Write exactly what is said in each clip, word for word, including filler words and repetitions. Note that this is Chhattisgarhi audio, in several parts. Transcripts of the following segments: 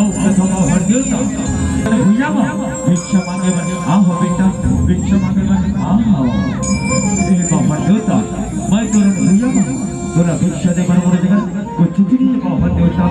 कथों बाबा हर देवता, भुइयां म भिक्षा मांगे बर आहो बेटा, भिक्षा मांगे बर आहो। ए बाबा हर देवता, मैं तोर भुइयां म तोला भिक्षा दे बर मोर जगह कुछ भी नहीं, बाबा हर देवता।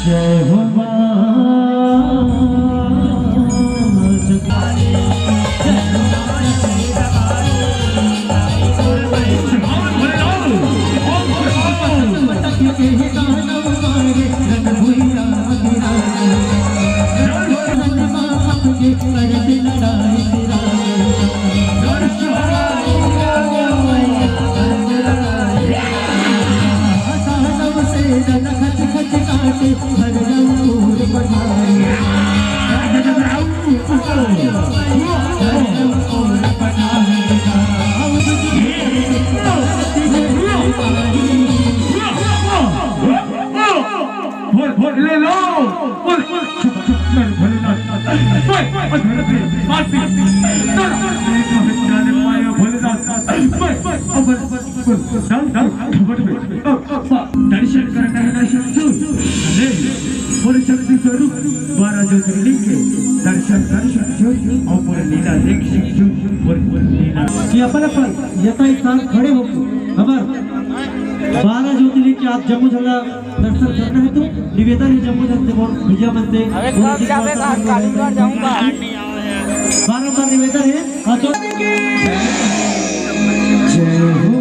जय हो माँ। भोले, भोले, ले लो। भोले, भोले, भोलेनाथ। ओए, ओए, भोलेनाथ, मार पी। ना, ना, जाने पाया भोलेनाथ। ओए, ओए, ओए, चल, चल, खबर में। दर्शन करना है ना शंकर? अरे, और शक्ति स्वरूप बारह ज्योतिर्लिंग के दर्शन कर सकते हो और पूरे लीला देख सकते हो और पूरे लीला। कि अपन अपन यथास्थान खड़े होकर हमार बारह ज्योतिर्लिंग के आप जम्मो झन ला दर्शन करना है तो निवेदन है जम्मो झन से मोर भैया मन से। अबे कब जाबे? आज काली बार जाऊंगा। बारंबार निवेदन है। हाँ, तो जय हो।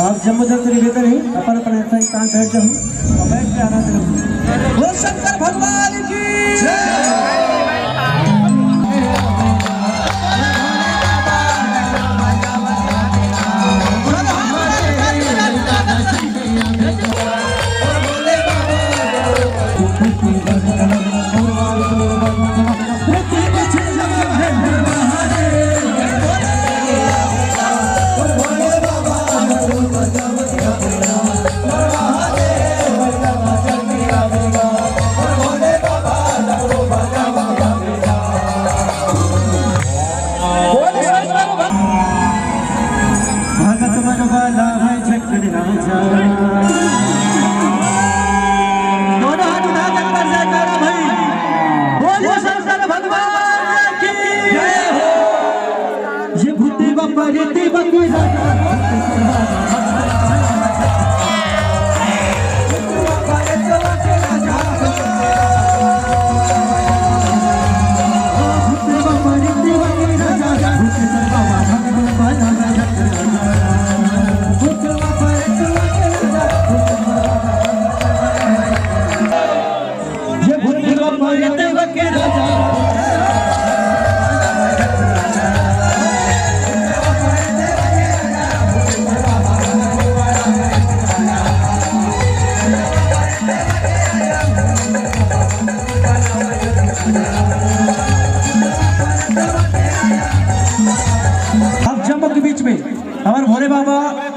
आप जम्मो झन से निवेदन है, अपन अपन यथास्थान बैठ जाओ और बैठ के आनंद लो। बोल शंकर भगवान की जय। भगत मन वाला है छठ राजा। दोनों हाथ उठा के एक बार जयकारा भाई। बोलिए शंकर भगवान की जय हो। ये भूत बाबा रे देवा की राजा।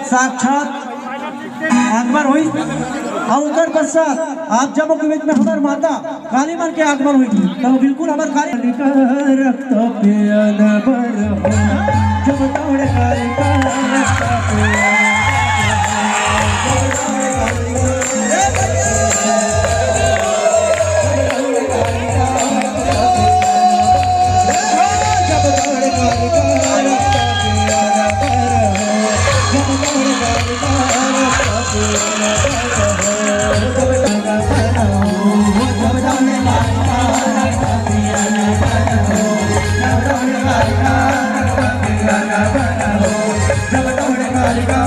साक्षात आगमन होइस। अउ ओकर पश्चात आप जम्मो के बीच में हमर माता काली मन के आगमन होइस, तो बिल्कुल हमर काली रक्त पियन बर हो, जब दौड़ काली का रक्त पियन बर हो, जब दौड़ काली का